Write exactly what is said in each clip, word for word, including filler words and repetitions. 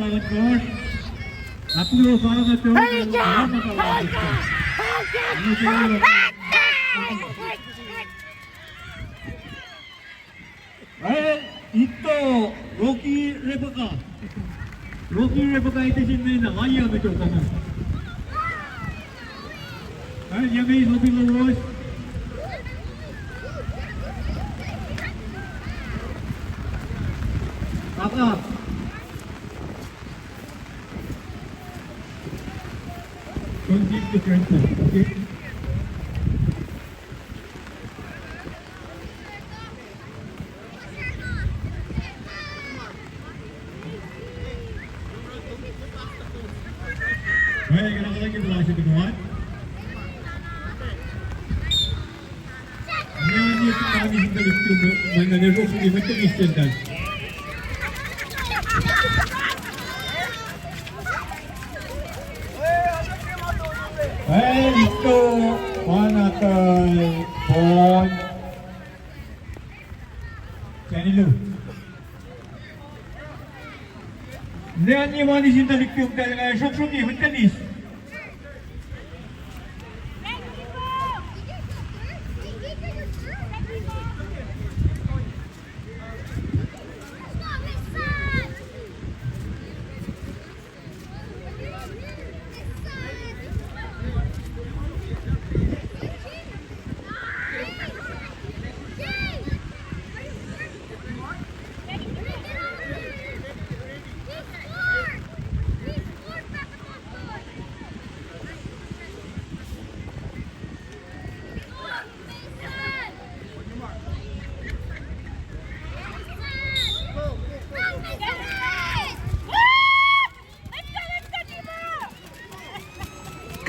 lain Josh. Apkuhran nuh tok. Eh, ito, Rocky Rebecca. Rocky Rebecca ite sin mena, laiya me tok kama. Eh, ya me Rocky lowos. Kaka. Don't give the friend phone, okay? Hey, kena kalaki pela se tunuan. Nani, nani, nani, nani, nani, nani, nani, Eh, ito, anakal, pon. Sani lu. Nani mani sin tuhlihk pihk tahl nga sroksrok ye, mwet tuhlihk.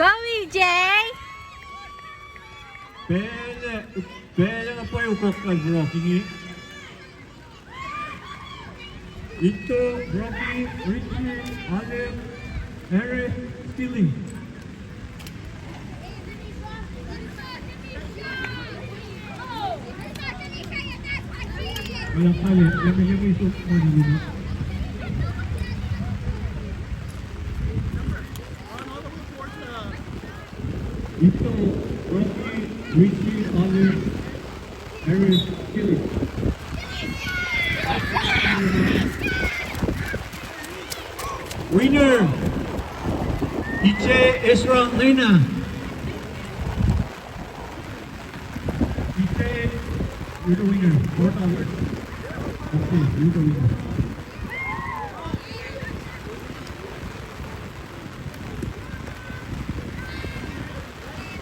Go, E J! Pacl, pacl na pwacye ukok kal Rocky inge. Ito, Rocky, Richie, Alem, Eric, Steely. Wala kale, yame, yame isu mani lima. Ito, Rocky, Richie, Alem, Eric, Steely. Winner, E J Ezra Lena. E J, you're the winner. Four thousand. Okay, you're the winner.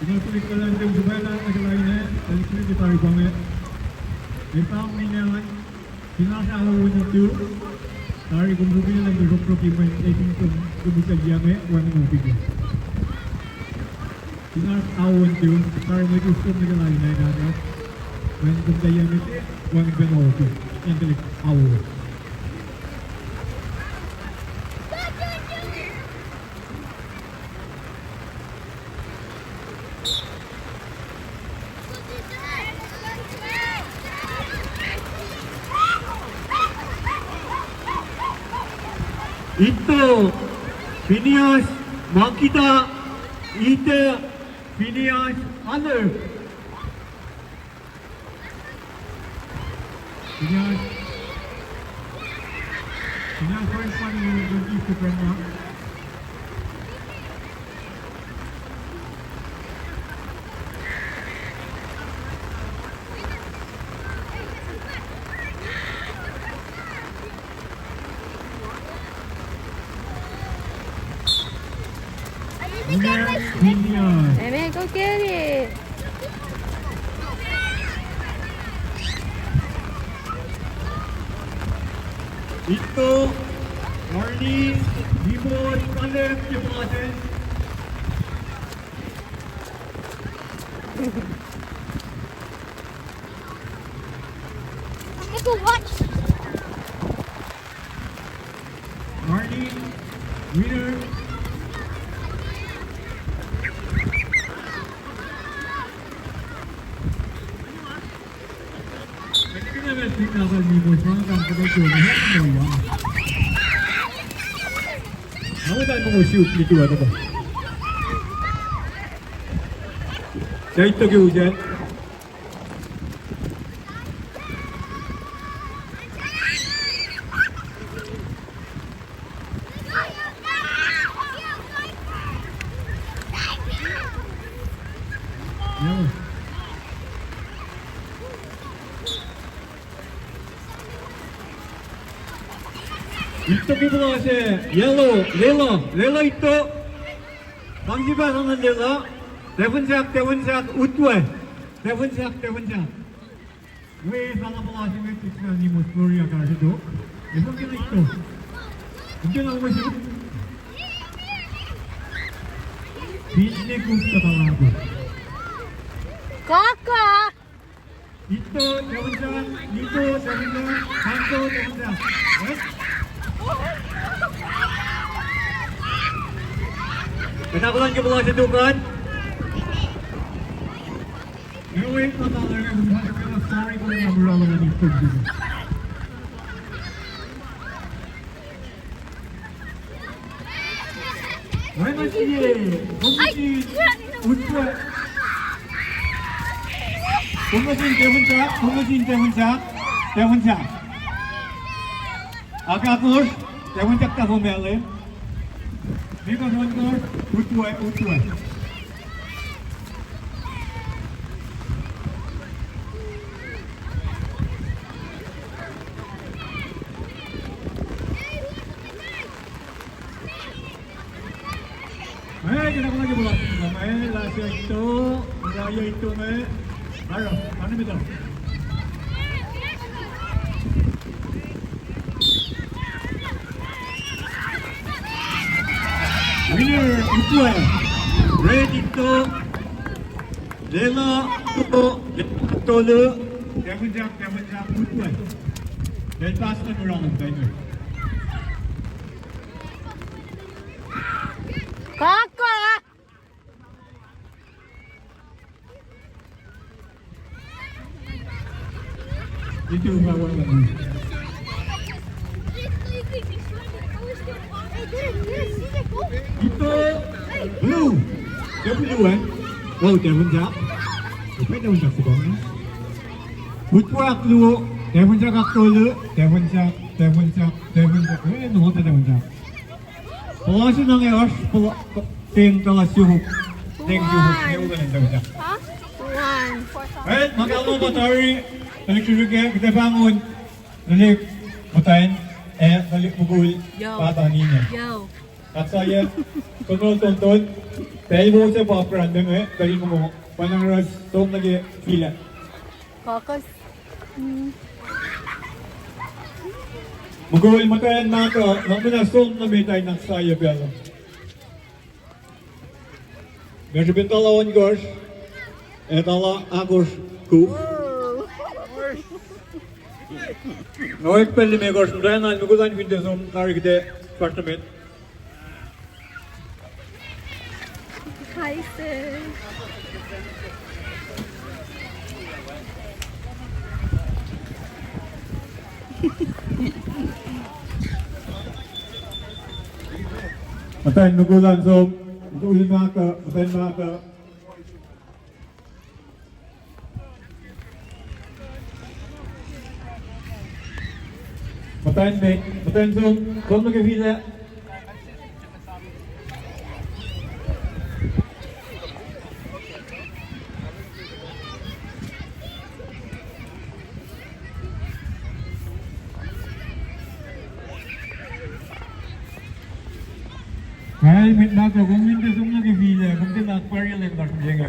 Kuloh ke kuhlwacnsem suhpwaclah nuh ke lain ah, tuhlihk srihpac tari pa inge. Esam ninac an, Sinas Allen one oh two. Tari kom srukilacng ke srokroki mwe esin som ke mihsenge, wacngihn opi ke. Sinas Allen one oh two, tari mwe eis som nuh ke lain ah, wacngihn komtacl mihsenge, wacngihn pacna opi. Yang tuhlihk Allen. Ito, Phineas Makita, Ito, Phineas Hunter. Phineas. Phineas, find money in the gift to grandma. Amen. Go get it. Ito, Arnie, Nibor, Kalem, Jebate. Let's go watch. Arnie, winner. Ito ke puhla se, yellow, Lela, Lela ito. Sang sipa sang nuh lwelah. Tafun sahk, tafun sahk, utwe. Tafun sahk, tafun sahk. Wi, sang puhla se met sihk na nimus Gloria Karsitok. Efuh ke na ito? Efuh ke na uwe sihk? Pin ne kum kata laku. Kaka! Ito, tafun sahk, ito, tafun sahk, kanto, tafun sahk. Eh? Kuht ahkolah ke puhla se tok an. Ewe, ma talar ke sorry, kom na mura luhn ito. Oacna sie, kom nuh sin, utwe. Kom nuh sin tafun sahk, kom nuh sin tafun sahk, tafun sahk. Ahkosr, tafun sahk tahfuh mahlwem. Miko sonkosr, utwe, utwe. Eh, kuht ahkolah ke puhla se tok an, eh, last year ito, last year ito me, Aro, ano mito. Winner, utwe. Red ito. Lwelah, ito, lwelah tolu. Tafun sahk, tafun sahk, utwe. Then pass na mura luhn timer. Kaka! Ito, blue. Tafun sahk. Wow, tafun sahk. Upac tafun sahk se pa. Utwe ahkluo, tafun sahk ahktolu, tafun sahk, tafun sahk, tafun sahk. Eh, no, tafun sahk. Puhla se na inge oasr puhla, ten tala siofok. Ten siofok, ne ulan tafun sahk. Huh? One. Eh, ma kalmac pa tari, tuhlihk srihsrihk, kuht ac pahngon tuhlihk muhtwacn, ac tuhlihk mukul, pahpah ninac. Yo. Ahksahyac, konol tonton, pacl wo se pa pran me, pacl mongo, pa na oruh som nuh ke filac. Kakas. Mm. Mukul muhtwacn mahtuh, nga muhna som nuh met in ahksahyac pacl uh. Nga srihpen tala ohnkohsr, ac tala ahkosr kuf. Nga oek pacl limekohsr, muhtwacn an, mukul an fin tiac som, tari kuht ac fahsr nuh met. Hi, sir. Muhtwacn mukul an som, mukul mahtuh, muhtwacn mahtuh. Muhtwacn met, muhtwacn som, som nuh ke filac. Kal met mahtuh, kom fin tiac som nuh ke filac, kom tiac ahkpwacrye lwen lasr mihsenge.